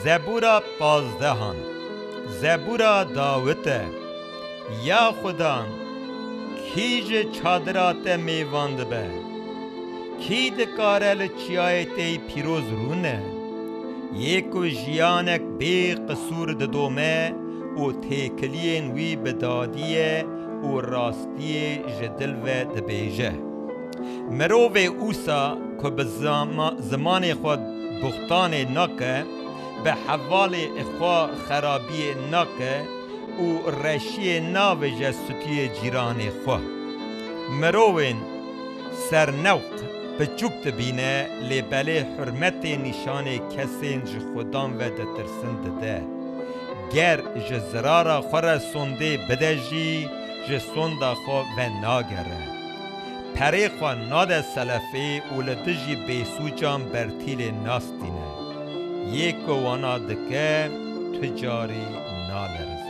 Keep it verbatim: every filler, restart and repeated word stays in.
Zebûra pazdehan. Zebûra Dawit e. Ya Xudan, kî ji çadira te mêvan dibe? Kî dikare li çiyayê te yî pîroz rûne? Yê ku jiyanek bê qisûr didome û têkiliyên wî bi dadî ye û rastiyê ji dil ve dibêje. Mirovê ûsa ku bi zama-, zimanê xwe buxtanê nake, bi hevalê xwe xerabiyê nake û reşiyê navêje stûyê cîranê xwe. Mirovên sernewq piçûk dibîne, lê belê hurmetê nîşanê kesên ji Xudan ve ditirsin dide. Ger ji zirara xwe re sondê bide jî, ji sonda xwe venagere. Perê xwe nade selefê û li dijî bêsûcan bertîlê nastîne. Yê ku wana dike, tu carî nalerize.